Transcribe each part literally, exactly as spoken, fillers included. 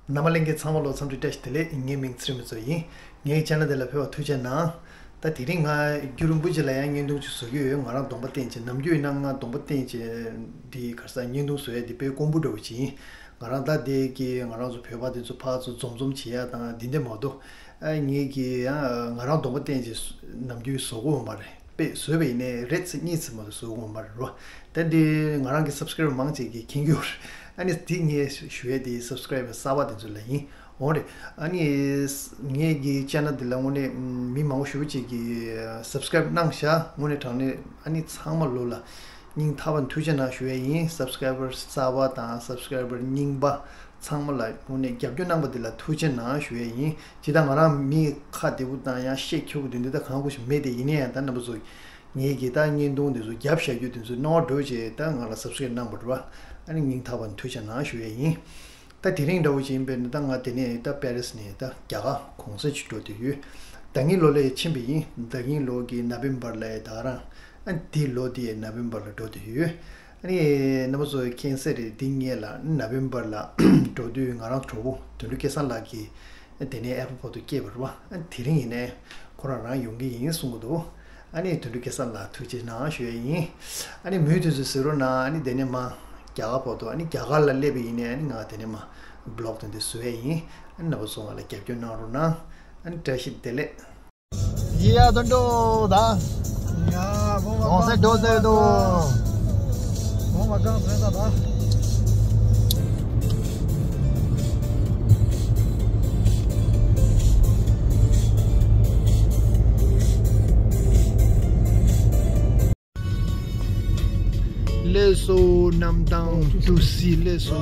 རྣམ་པ་ལྷན་རྒྱས་ཚང་མ་ལོ་འཚམས་འདྲི་བཀྲ་ཤིས་བདེ་ལེགས། ངའི་མིང་ཚེ་རིང་མི་ཚོ་ཡིན། ངའི་ཆེ་ནལ་འདི་ལ་ཕེབས་པར་ཐུགས་རྗེ་གནང་། ད་དེ་རིང་ང་རྒྱུན་རིང་པོ་ཅིག་ལ་ཡང་བརྙན་ཐུང་ཅིག་བཟོ་གི་ཡོད། ང་རང་གདོང་པ་བསྟན་བྱས། ནམ་རྒྱུན་ཡིན་ན་ང་གདོང་པ་བསྟན་བྱས་འདི་ག་རེ་ཟེར། བརྙན་ཐུང་བཟོ་ཡ་འདི་དཔེ་དཀོན་པོ་འདྲ་བོ་ཅིག་ཡིན། ང་རང་ད་ལྟའི་གི་ང་རང་ཚོ་བོད་པ་འདི་ཚོ་ཕར་ཚུར་འཛོམས་འཛོམས་བྱེད་ཡ་དང་འདི་འདྲ་མ་གཏོགས། ཨ་ངེད་ཀྱི་ཡང་ང་རང་གདོང་པ་བསྟན་བྱས་ནམ་རྒྱུན་བཟོ་གི་ཡོད་མ་རེད། དཔེ་བཟོས་པ་ཡིན་ནའི་རེ་ཚེ་གཉིས་ཚེ་མ་གཏོགས་བཟོ་གི་ཡོད་མ་རེད་རོ། ད་འདི་ང་རང་གི་སབ་སི་ཀ་རའེབ་མང་ཆེ་གིས་མཁྱེན་གྱི་ཡོད་རེད། ཨ་ནི་འདི་ངས་ཞུ་ཡ་དེ་སབ་སི་ཀ་རའེབ་གསར་པ་དེ་ཚོ་ལ་ཡིན། འོ་རེད། ཨ་ནི་ངེད་ཀྱི་ཆེ་ནལ་འདི་ལ་དངོས་གནས་མི་མང་པོ་ཞེ་པོ་ཅིག་གིས་སབ་སི་ཀ་རའེབ་གནང་ཤག་དངོས་གནས་དྲང་གནས་ཨ་ནི་ཚང་མ་ལོ་ལ་སྙིང་ཐག་པ་ནས་ཐུགས་རྗེ་གནང་ཞུ་ཡ་ཡིན། སབ་སི་ཀ་རའེ་བར་གསར་པ་དང་སབ་སི་ཀ་རའེ་བར་རྙིང་པ་ཚང་མ་ལ་དངོས་གནས་རྒྱབ་སྐྱོར་གནང་པ་འདི་ལ་ཐུགས་རྗེ་གནང་ཞུ་ཡ་ཡིན། ཇི་ལྟར་ང་རང་མི་ཁ་བདེ་པོ་དང་ཡང་ཤེད་འཁྱོག་པོ་དེ་འདྲ་ད་གང་དགོས་ཞིག་མེད་དེ། ཡིན་ན་ཡང་ད་རྣམ་པ་ཚོ་ངེད་ཀྱི་ད་བརྙན་ཐུང་དེ་ཚོ་རྒྱབ་བཞག་རྒྱུ་དེ་ཚོ་སྣང་བ་འགྲོ་བྱས་ད་ང་ལ་སབ་སི་ཀ་རའེབ་གནང་པ་རེད་པ། ཨ་ནི་སྙིང་ཐག་པ་ནས་ཐུགས་རྗེ་གནང་ཞུ་ཡ་ཡིན། ད་དེ་རིང་འདྲ་བོ་ཅིག་ཡིན་པས་ན་ད་ང་དེ་ནས་ད་པེ་རིས་ནས་ད་རྒྱ་གར་གུང་སེང་ཅིག་འགྲོ་བསྡད་ཡོད། ཟླ་ཉིན་ལོ་ལ་ཡ་ཕྱིན་པ་ཡིན། ཟླ་ཉིན་ལོ་གི་ནོ་བེམ་བར་ལ་ཡ་ད་ག་རང་། ཨ་འདི་ལོ་འདི་ཡ་ནོ་བེམ་བར་ལ་འགྲོ་བསྡད་ཡོད། ཨ་ནི་རྣམ་པ་ཚོ་མཁྱེན་གསལ་རེད། འདི་ངེད་ལ་ནོ་བེམ་བར་ལ་འགྲོ་དུས་ང་རང་གྲོགས་པོ་དོན་གྲུབ་སྐལ་བཟང་ལགས་ཀྱིས་དེ་ནས་ཨེར་པོར་ཊི་དུ་སྐྱེལ་བ་རེད་པ། ཨ་དེ་རིང་ཡིན་ནའི་ཁོ་རང་རང་ཡོང་གི་ཡིན་གསུང་གི་འདུག་ཨ་ནི་དོན་གྲུབ་སྐལ་བཟང་ལགས་ཐུགས་རྗེ་གནང་ཞུ་ཡ་ཡིན། ཨ་ནི་མུ་མཐུད་དུ་གཟིགས་རོགས་གནང་། ཨ་ནི་དེ་ནས་མ་རྒྱ་གར་བར་དུ། ཨ་ནི་རྒྱ་གར་ལ་སླེབས་པ་ཡིན་ནའི་ཨ་ནི་ང་དེ་ནས་མ་བི་ལོག་དེ་འདྲ་བཟོ་ཡ་ཡིན། ཨ་ནི་རྣམ་པ་ཚོ་ང་ལ་རྒྱབ་སྐྱོར་གནང་རོགས་གནང་། ཨ་ནི་བཀྲ་ཤིས་བདེ་ལེགས། ཡ་དོན་གྲུབ་ད། ཡ་བོ་མ་གོང་ས་འགྲོ་ཟེར་དོ། བོ་མ་གང་ཟེར་ད་ད། ལེགས་སོ། གནམ་ཐང་ཏུ་སི་ལེགས་སོ།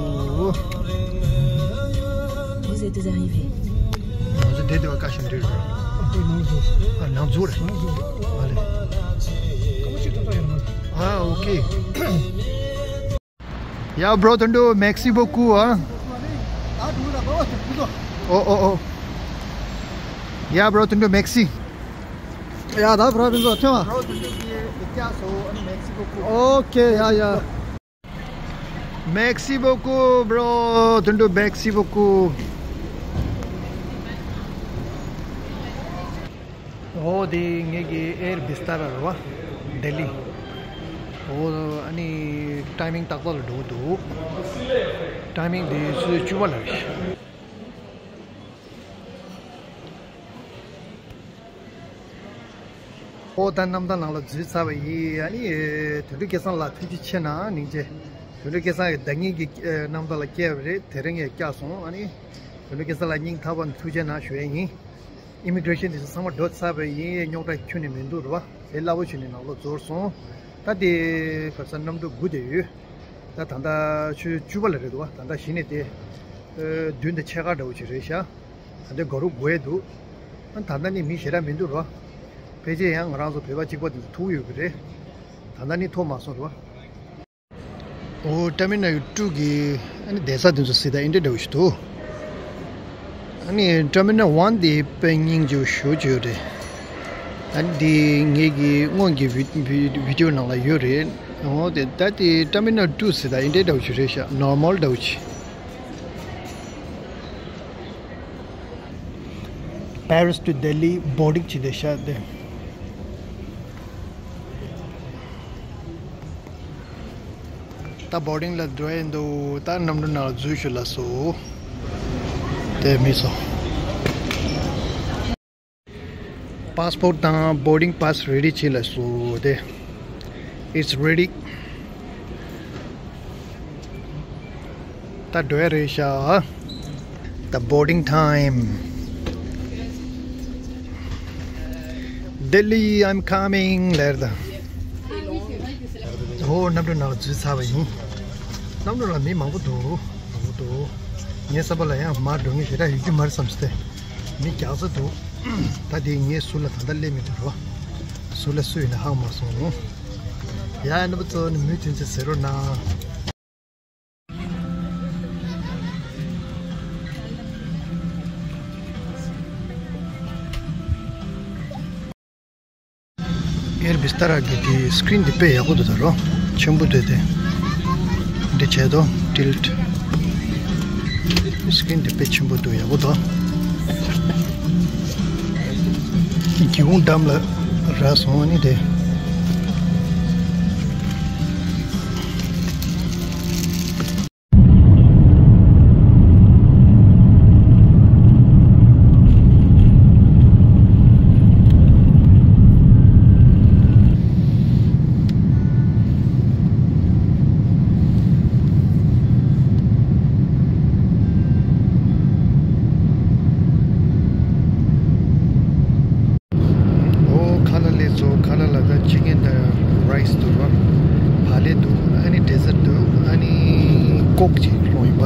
Vous êtes arrivé. ང་ཚོ་བསྡད་བསྡད་པ་བཀའ་ཞིག་འདྲི་རེད། ཨ་ནང་འཛུལ་རེད། ཨ་ལེ། ཨ་ཨོ་ཀེ། ཡ་བྷྲོ་དོན་གྲུབ། Merci beaucoup ཨ། ཨོ་ཨོ་ཨོ། ཡ་བྷྲོ་དོན་གྲུབ། Merci. ཡ་ད་བྷྲོ་དོན་གྲུབ་ཐོན་བ། ཨོ་ཀེ། ཡ་ཡ། Merci beaucoup བྷྲོ་དོན་གྲུབ། Merci beaucoup. ཨོ་དེ་ངེད་ཀྱི་ཨེར་བི་སྟ་ར་རེད་པ། ལྡི་ལི། ཨོ་ཨ་ནི་ཊའི་མིང་ཏག་ཏག་ལ་འགྲོ་གི་འདུག་ཊའི་མིང་དེ་ཆུ་ཚོད་བཅུ་པ་ལ་རེད། ཨོ་ད་གནམ་ཐང་ནང་ལ་འཛུལ་ཚར་བ་ཡིན། ཨ་ནི་དོན་གྲུབ་སྐལ་བཟང་ལགས་ཐུགས་རྗེ་ཆེ་གནང་། སྙིང་རྗེ། དོན་གྲུབ་སྐལ་བཟང་གིས་ཟླ་ཉིན་གྱི་གནམ་ཐང་ལ་བསྐྱལ་བ་རེད། དེ་རིང་ངས་བསྐྱལ་སོང་། ཨ་ནི་དོན་གྲུབ་སྐལ་བཟང་ལགས་སྙིང་ཐག་པ་ནས་ཐུགས་རྗེ་གནང་ཞུ་ཡ་ཡིན། ཨི་མི་གྷི་རེ་ཤན་དེ་ཚོ་ཚང་མ་འགྲོ་ཚར་བ་ཡིན། རྙོག་དྲ་ཁྱོན་ནས་མི་འདུག་རེད་པ། དེ་རླབས་པོ་ཆེ་ནས་ནང་ལོགས་འཛུལ་སོང་། ད་དེ་ག་རེ་ཟེར། གནམ་གྲུ་སྒུག་བསྡད་ཡོད། ད་ད་ལྟ་ཆུ་ཚོད་བཅུ་པ་ལ་རེད་འདུག་པ། ད་ལྟ་གཞི་ནས་དེ་བདུན་དང་ཕྱེད་ཀ་འདྲ་བོ་ཅིག་རེད་ཤག་ད་ལྟ་སྒུག་རོགས་སྒུག་ཡས་འདུག་ཨ་ད་ལྟ་ནི་མི་ཞེ་དྲག་མི་འདུག་རེད་པ། ཕལ་ཆེར་ཡང་ང་རང་ཚོ་བོད་པ་གཅིག་པ་དེ་ཚོ་ཐུག་ཡོད་ཀྱི་རེད། ད་ལྟ་ནི་ཐུག་མ་སོང་རེད་པ། ཨོ་ཊར་མི་ནལ་ཊུ་གི་ཨ་ནི་བསྡད་ས་དེ་ཚོ་གཟིགས་དང་། ཨེ་འདྲ་འདྲ་བོ་ཞིག་འདུག་ཨ་ནི་ཊར་མི་ནལ་ཝན་དེ་དཔེ་སྙིང་རྗེ་པོ་ཞེ་པོ་ཅིག་ཡོད་རེད། ཨ་ནི་དེ་ངེད་ཀྱི་སྔོན་གྱི་བི་བི་བི་ཌིའོ་ནང་ལ་ཡོད་རེད། ཨོ་དེ་ད་དེ་ཊར་མི་ནལ་ཊུ་གཟིགས་དང་། ཨེ་འདྲ་འདྲ་བོ་ཅིག་རེད་ཤག་ནོར་མལ་འདྲ་བོ་ཅིག Paris to Delhi boarding བྱེད་བསྡད་ཤག་དེ། ད་བོར་ཌིང་ལ་འགྲོ་ཡི་འདུག་ད་གནམ་གྲུ་ནང་ལ་འཛུལ་ཞུ་ལབ་སོང་། དེ་མི་ཚོ། པཱ་སི་པོར་ཊི་དང་བོར་ཌིང་པཱ་སི་རེ་ཌི་བྱེད་ལབ་སོང་། དེ། It's ready. ད་འགྲོ་ཡ་རེད་ཤག་ད་བོར་ཌིང་ཊའིམ། Delhi, I'm coming ལབ་ད། ཨོ་གནམ་གྲུ་ནང་ལ་འཛུལ་ཚར་བ་ཡིན། གནམ་གྲུ་ལ་མི་མང་པོ་འདུག་མང་པོ་འདུག་ངའི་བསམ་པ་ལ་ཡང་མར་འགྲོ་མཁན་ཞེ་དྲག་ཡོད་ཀྱི་མ་རེད་བསམ་སོང་སྟེ། མི་རྒྱགས་ཚ་འདུག་ད་དེ་ངའི་ཟུར་ལ་ད་ལྟ་སླེབས་མི་འདུག་རོ། ཟུར་ལ་སུ་ཡོད་ན་ཧ་གོ་མ་སོང་། ཡ་རྣམ་པ་ཚོ་ནི་མུ་མཐུད་ཚེ་ཟེར་རོགས་གནང་། ཨེར་བི་སྟ་ར་གི་དེ་སི་ཀི་རིན་དེ་དཔེ་ཡག་པོ་འདུག་ད་རོ། ཆེན་པོ་འདུག་དེ། འདི་བྱས་ཏོ་ཊིལ་ཊི། སི་ཀིན་དེ་དཔེ་ཆེན་པོ་འདུག་ཡག་པོ་འདུག་སྒེའུ་ཁུང་འགྲམ་ལ་རག་སོང་ནི་དེ། ཨོ་ཁ་ལག་ལས་ཚོ་ཁ་ལག་ལ་ད་ཅི་ཀན་དང་རའི་སི་འདུག་བ། བག་ལེབ་འདུག་ཨ་ནི་ཌེ་ཛར་འདུག་ཨ་ནི་ཀོག་ཅིག་སློང་ཡིན་པ།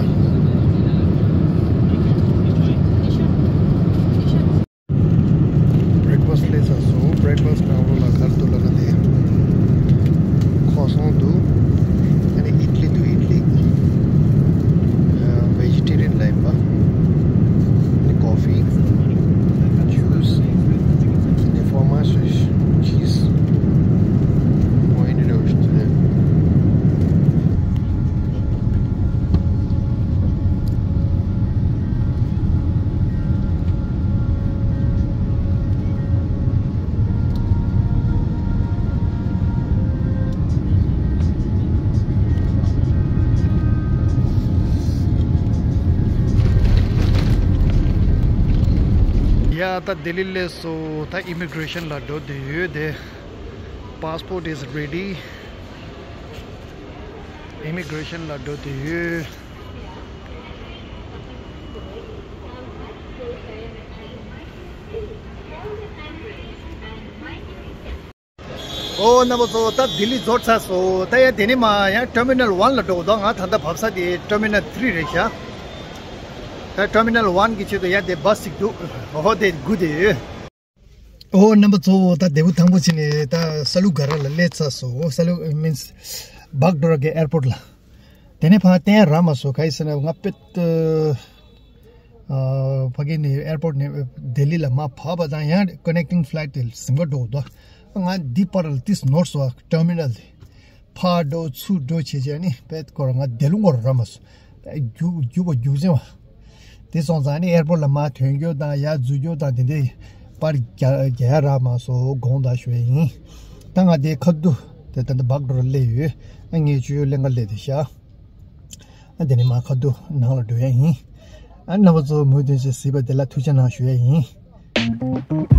བྷི་རེག་ཕ་སི་ལས་ཚར་སོང་། བྷི་རེག་ཕ་སི་ནང་ལོགས་ལ་ག་རེ་འདུག་ལབ་ན་དེ་ཁོ་སོང་འདུག་ཨ་ནི་ཨིད་ལི་འདུག་ཨིད་ལི། ཝེ་ཇི་ཊེ་རི་ཡན་ལ་ཡིན་པ། ཨ་ནི་ཀོ་ཕི། ཇུས། ཨ་ནི་ཕོར་མ་ཇི། ཆིས། ཨོ་ཨ་ནི་རེ་བ་ཞིག་དེ། ཡ་ད་ལྡི་ལི་སླེབས་སོང་། ད་ཨི་མི་གྷི་རེ་ཤན་ལ་འགྲོ་བསྡད་ཡོད་དེ། Passport is ready. Immigration ལ་འགྲོ་དུས། ཨོ་རྣམ་པ་ཚོ། ད་ལྡི་ལི་འབྱོར་ཚར་སོང་། ད་ཡ་དེ་ནས་མར་ཡང་ཊར་མི་ནལ་ཝན་ལ་འགྲོ་དགོས་འདུག་ང་ད་ལྟ་བབས་ས་དེ་ཊར་མི་ནལ་ཐི་རི་རེད་ཤག་ད་ཊར་མི་ནལ་ཝན་གྱི་ཆེད་དུ་ཡ་དེ་བྷ་སི་ཅིག་འདུག་ཨོ་དེ་སྒུག་བསྡད་ཡོད། ཨོ་རྣམ་པ་ཚོ། ད་དེ་བུ་དང་པོ་ཕྱིན་ནས་ད་ས་ལུ་ག་ར་ལ་སླེབས་ཚར་སོང་། ས་ལུ་མིན་སི་བྷག་ཌོག་ར་གི་ཨེར་པོར་ཊི་ལ། དེ་ནས་ཕར་བསྟན་རག་མ་སོང་། ག་ཡིན་ཟེར་ན་ང་དཔེ་ཨ་ཕ་གི་ནས་ཨེར་པོར་ཊི་ནས་ལྡི་ལི་ལ་མར་བབས་པ་དང་ཡང་ཀོ་ནེག་ཊིང་ཕི་ལའེ་ཊི་དེ་གཟིམ་ག་འགྲོ་དགོས་འདུག་ང་འདི་པར་ལ་ཏིས་ནོར་སོང་། ཊར་མི་ནལ་དེ། ཕར་འགྲོ་ཚུར་འགྲོ་བྱས་བྱས་ནི་དཔེ་སྐོར་ང་བདེ་ལུང་སྐོར་ར་མ་སོང་། རྒྱུག་རྒྱུག་པ་རྒྱུག་ཟིན་བ། དེ་སོང་ཙང་ནི་ཨེར་པོར་ཊི་ལ་མར་ཐོན་རྒྱུ་དང་ཡར་འཛུལ་རྒྱུ་དང་དེ་འདྲའི་པར་རྒྱག་རྒྱག་ཡ་རག་མ་སོང་། དགོངས་དག་ཞུ་ཡ་ཡིན། ད་ང་དེ་ཁ་ཐུག་དེ་ད་ལྟ་བྷག་ཌོག་ར་སླེབས་ཡོད། ཨ་ངས་ཆུ་ཡོད་ལེན་ག་སླེབས་བསྡད་ཤག་ཨ་དེ་ནས་མར་ཁ་ཐུག་ནང་ལ་འགྲོ་ཡ་ཡིན། ཨ་རྣམ་པ་ཚོ་མུ་མཐུད་བྱས་གཟིགས་པ་དེ་ལ་ཐུགས་རྗེ་གནང་ཞུ་ཡ་ཡིན།